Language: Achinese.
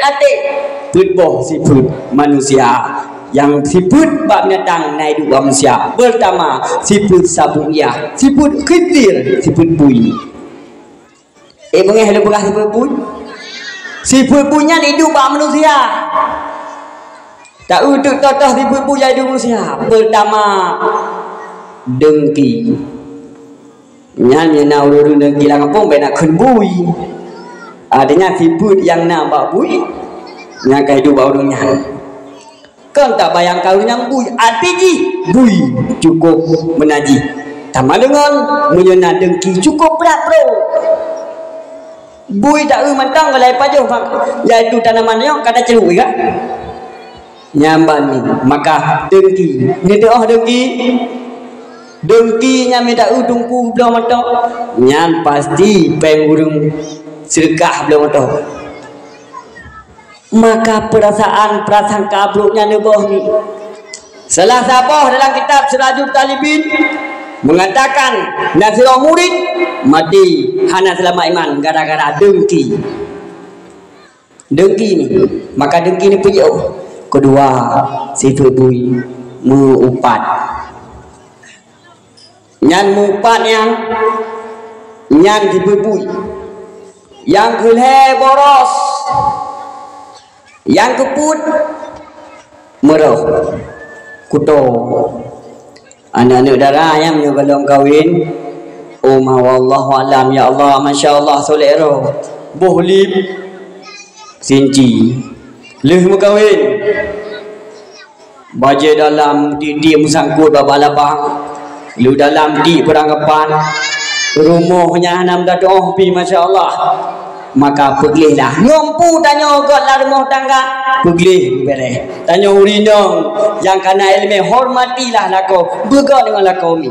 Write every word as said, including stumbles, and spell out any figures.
até. Peuet boh sifeuet manusia. Nyang sifeuet bak binatang na iduek bak manusia. Peurtama, sifeuet sabu'iyah, sifeuet khinzir, sifeuet bui. Eh, beungéh lôn peugah sifeuet bui? Sifeuet bui nyan iduek bak manusia. Taeu teuk toh-toh sifeuet bui nyang iduek manusia. Peurtama, deungki. Nyan nyang na ureuëng deungki lam gampông, bèk na kheun bui. Artinya sifeuet nyang na bak bui, nyang ka iduek bak ureuëng nyan. Kon tabayangkan ureuëng nyang bui, até jih bui cukôp meunajih. Sama deungon meunyoe na deungki cukôp brat brôk. Bui taeu mantong golai pajoh, yaitu tanaman nyoe ka taceluek, kan? Nyan ban ni, maka deungki. Neuteuoh deungki? Deungki nyan meu taeu teungku bloe mantong, nyan pasti péng ureuëng seudeukah bloe mantong. Maka peurasaan prasangka brôk nyan neuboh ni. Salah saboh dalam kitab Sirajul Talibin mengatakan, na sidroe murit maté hana seulamat iman gara-gara deungki. Deungki ni, maka deungki ni peujeuet. Keudua, sifeuet bui meu-upat. Nyan meu-upat nyan, nyan sifeuet bui. Nyang keulhèe boros. Nyang keupeuet meuroh. Kuto. Aneuk-aneuk dara nyang meunyoe gohlom kawen, oh ma wallahu alam, ya Allah, masya Allah, soleh roh. Boh lip sinci. Lheueh meukawen. Bajèe dalam tiek-tiek meusangkot bak labang, lu dalam tiek peurangkapan, rumoh nyan hana meudadoh pih, masya Allah. Maka peugleh lah. Ngon peue tanyoe göt lam rumoh tangga? Peugleh beubeureh. Tanyoe ureueng inong nyang kana ileumèe, hormatilah lakoe, beugot deungon lakoe mi.